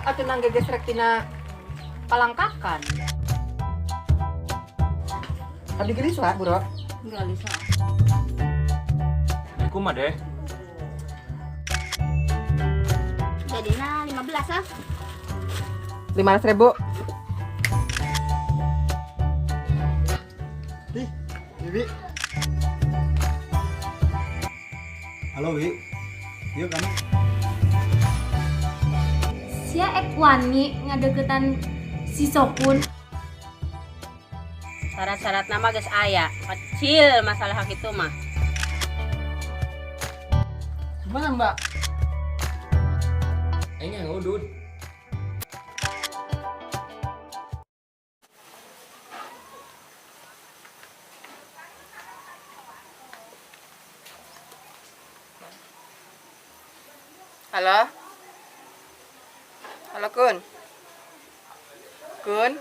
Atuh nang gegesrek tina palangkakan. Abdi geulis lah, Bro. Geulis lah. Kumaha deh? Jadina 15 ah. 500.000. Ih, Bibi. Halo, Wi. Yuk kamu. Sia ek wani ngadeukeutan si Sokun. Syarat-syarat nama geus aya. Kecil masalah hak itu mah. Gimana, Mbak? Aing yang udud. Halo? Halo, Kun. Kun?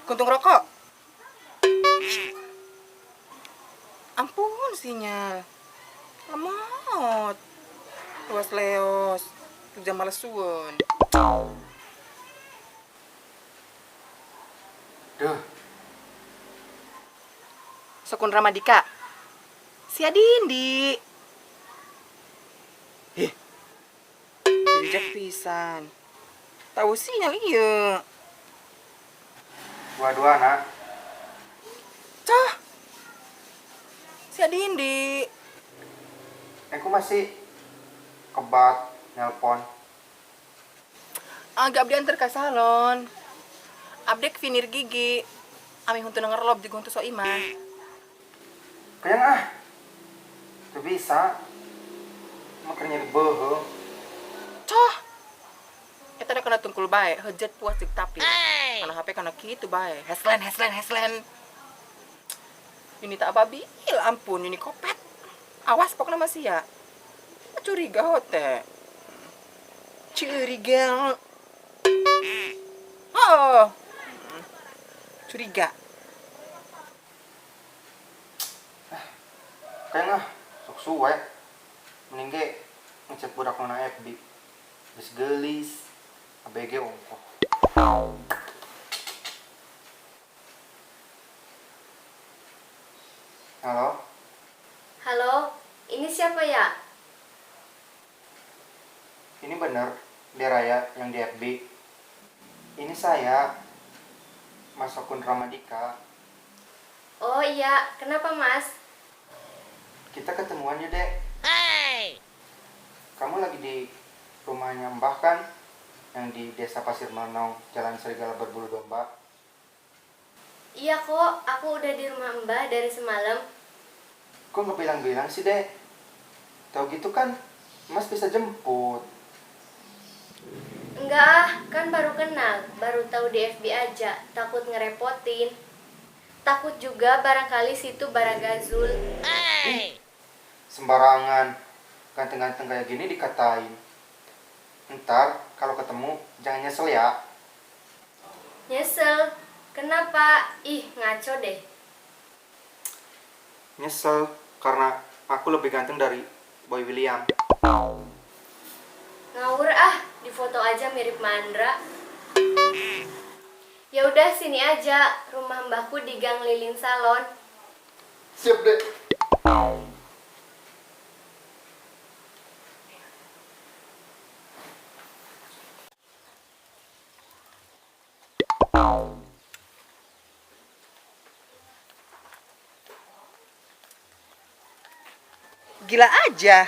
Kuntung rokok? Ampun sinyal. Lemot. Luas leos. Jam malesuan. Duh, Sokun Ramadika. Si Adindi. Ih. Reject pisan. Tahu sinyal iya. Dua-dua, nak. Cah. Si Adindi. Aku masih kebat nelpon. Agak abdi antar ke salon. Abdi veneer gigi. Ami huntu ngerlob di huntu soimah. Kayang ah. Tuh bisa. Mau kerja di beuheung. Coh. Eta da kana tungkul bae, heujeut puas jeung tapi. Kana HP kana kitu bae. Heslen heslen heslen. Ini tak ababil, ampun, ini kopet. Awas pokoknya masih ya. Curiga hote. Curiga. Oh. Curiga. Kayang ah, sok suwe. Mending ge ngechat budak nona FB. Geus geulis. ABG ongkoh. Halo, Halo, ini siapa ya? ini bener Deraya yang di FB. Ini saya, Mas Sokun Ramadika. Oh iya, kenapa Mas? Kita ketemuan yuk, Dek. Kamu lagi di rumahnya Mbah kan? Yang di Desa Pasir Manong, Jalan Serigala Berbulu Domba. Iya kok, aku udah di rumah Mbah dari semalam. Kok nggak bilang-bilang sih, Dek? Tahu gitu kan, Mas bisa jemput. Enggak ah, kan baru kenal, baru tahu di FB aja, takut ngerepotin. Takut juga barangkali situ Baragazul. Ih, sembarangan. Ganteng-ganteng kayak gini dikatain. Ntar kalau ketemu jangan nyesel ya. Nyesel. Kenapa? Ih, ngaco deh. Nyesel karena aku lebih ganteng dari Boy William. Ngawur ah, di foto aja mirip Mandra. Ya udah sini aja, rumah mbahku di Gang Lilin Salon. Siap, Dek. Gila aja.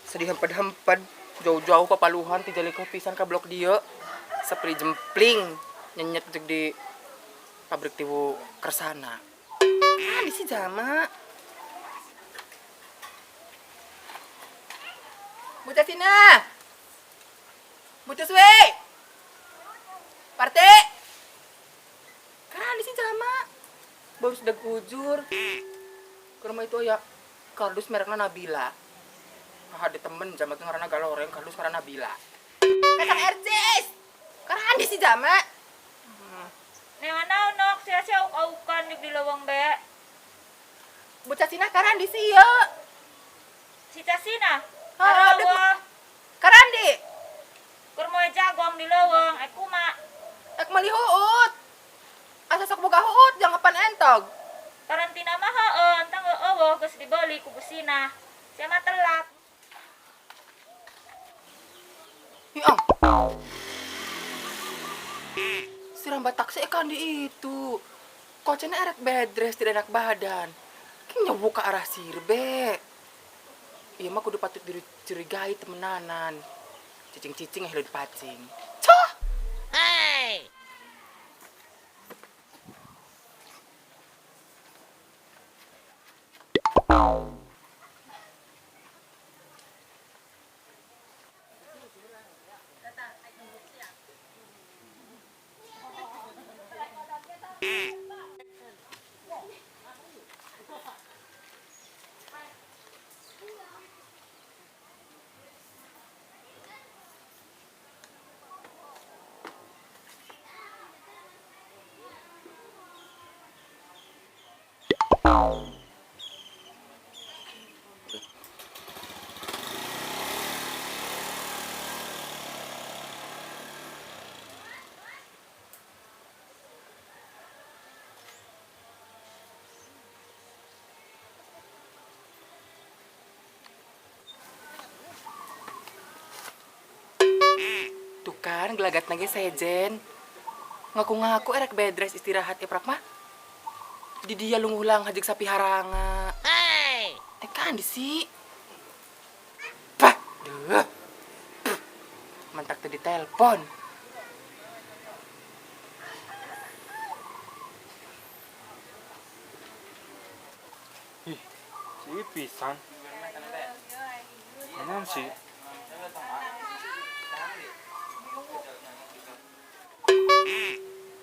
Sedih hemped-hemped. Jauh-jauh papaluhan ti jalikoh pisan ka blok dieu. Sepri jempling nyenyet jeung di pabrik tiwu Kersana. Ah, di si jama. Buta Sina. Buta Suwe. Parte. Kan di si jama. Baru sudah kujur. Ke rumah itu ya kardus mereknya Nabila. Ah, ada temen jama ge ngaranna Galoreng, kardus ngaranna Nabila. Kacang Ercis. Karena di si jama. Neangan naon nok, sia-sia auk-aukan di leuweung be. Bocah Sina karena di si ieu. Si Casina. Ah, Arawa. Karandi. Keur moe we jagong di leuweung, eh kuma. Ek mali huut. Asa sok boga huut jangan pan entog. Karantina mah heueuh, entang eueuh geus dibeli ku busina. Sia mah telat. Hiang. Si rambat taksi ikan di itu. Kocenya erek bedres tidak enak badan. Kayaknya buka arah sirbe. Iya mah kudu patut dicurigai temenanan. Cicing-cicing hidup dipacing. Coh! Hey! Tuh kan gelagat nage sejen. Ngaku-ngaku erek bedres istirahat ya prak mah. Di dia lungulang hajek sapi haranga. Hey! Eh kan di si. Bah, duh. Mentak tadi telepon. Ih, si pisan. Naon sih?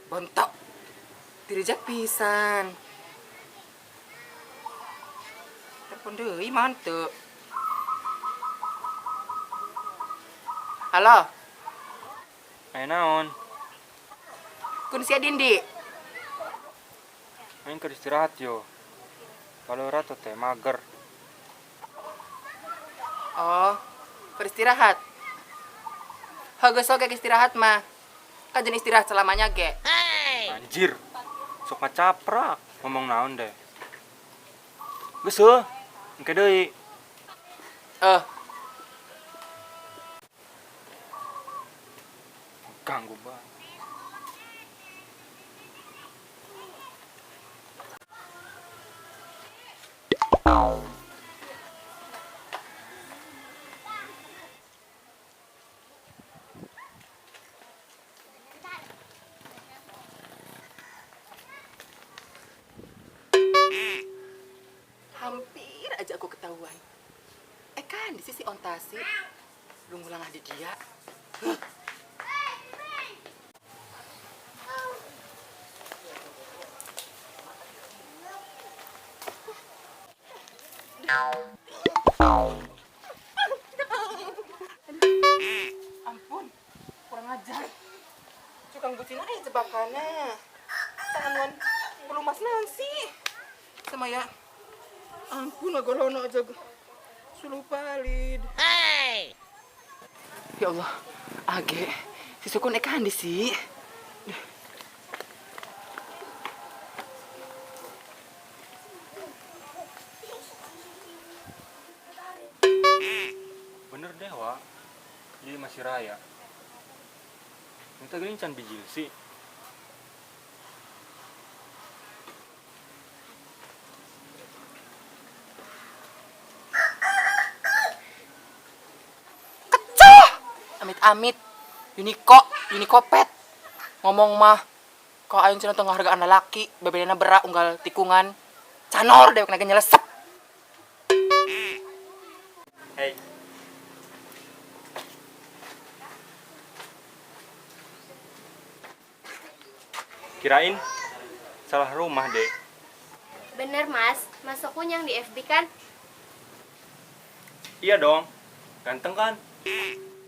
Bontok. Dirijak pisan. Telepon deui manteu. Halo, Aya naon? kun sia Dindi. Aing keur istirahat yo. Kalau ratu teh mager. Oh, beristirahat. Heugeus oge istirahat mah. Kajen istirahat selamanya ge. Hey! Anjir. Sok ngacaprak ngomong naon deh. Geus heuh. Engke deui. Eh, Ganggu banget. Hampir aja aku ketahuan. Eh kan di sisi ontasi. Belum ngulang di dia. Huh. Ampun, kurang ajar. Cukang bucin aja jebakannya. Tangan pelumas naon sih. Sama ya. Ampun, agolono aja. Suluh palid. Hey! Ya Allah, age, si sukun eka andi sih. Bener deh, Wak. Jadi masih raya. Minta geuning can bijil sih. Kecoh! Amit-amit, Uniko, Unikopet. Ngomong mah, kau ayun cenah teu ngahargaan lalaki, bebedana berak unggal tikungan. Canor dewek naga nyelesep. Hey. Kirain salah rumah, Dek. Bener mas, Mas Sokun yang di FB kan? Iya dong. Ganteng kan?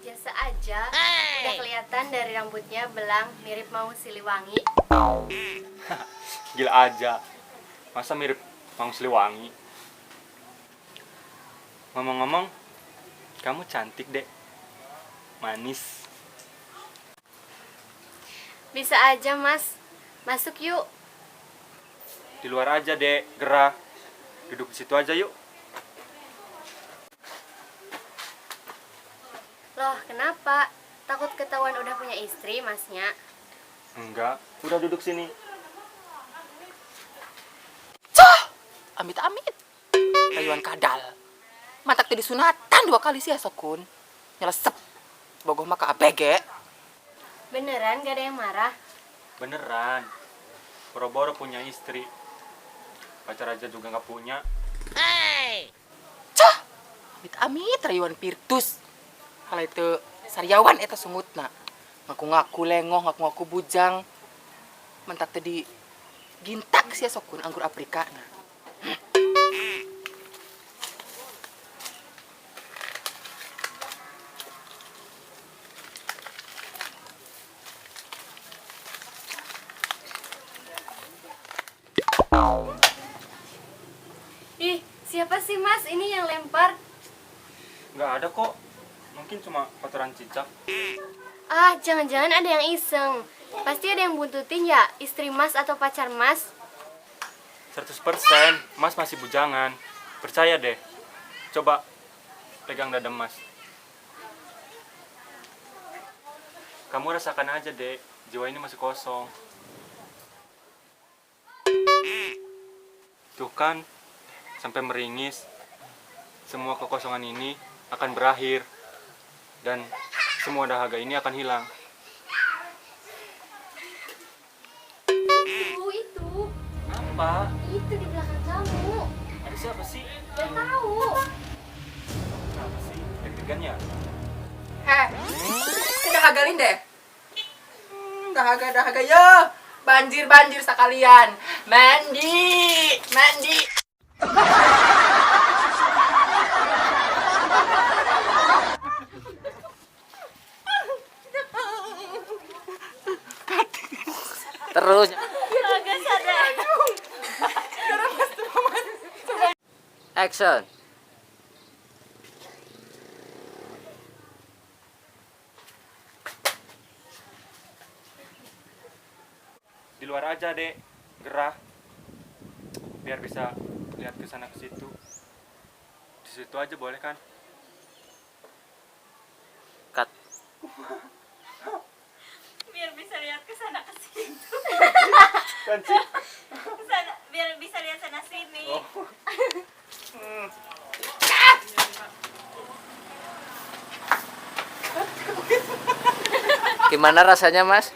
Biasa aja. Hey! Udah kelihatan dari rambutnya belang mirip mau Siliwangi. Gila aja. Masa mirip Mang Siliwangi? Ngomong-ngomong, kamu cantik, Dek. Manis. Bisa aja, Mas. Masuk yuk. Di luar aja, Dek. Gerah. Duduk di situ aja yuk. Loh, kenapa? Takut ketahuan udah punya istri, Masnya. Enggak, udah duduk sini. Cah! Amit-amit. Rayuan kadal. Matak teh disunatan 2 kali sih sokun. Nyelesep. Bogoh mah ka ABG. Beneran gak ada yang marah? Beneran. Boro-boro punya istri. Pacar aja juga nggak punya. Cah! Amit-amit rayuan Pirtus. Hal itu sariawan eta sungutna. Ngaku-ngaku lengoh, ngaku-ngaku bujang. Mentak teh di gintak sia sokun anggur Afrika na. Ih, siapa sih Mas ini yang lempar? Nggak ada kok. Mungkin cuma kotoran cicak. Ah, jangan-jangan ada yang iseng. Pasti ada yang buntutin ya, istri Mas atau pacar Mas. 100% Mas masih bujangan. Percaya deh. Coba pegang dada Mas. Kamu rasakan aja, Dek. Jiwa ini masih kosong. Tuh kan, sampai meringis. Semua kekosongan ini akan berakhir. Dan semua dahaga ini akan hilang. Itu. Apa? Itu di belakang kamu. Ada siapa sih? Gak tahu. Kenapa sih? Deg-degan ya? Heh, saya dahagalin deh. Dahaga-dahaga ya. Banjir-banjir sekalian. Mandi, mandi. Terus. Action. Di luar aja, Dek. Gerah. Biar bisa lihat ke sana ke situ. Di situ aja boleh kan? Cut. Biar bisa lihat ke sana ke situ. Kan sih. Kesana, biar bisa lihat sana sini. Oh. Gimana rasanya, Mas?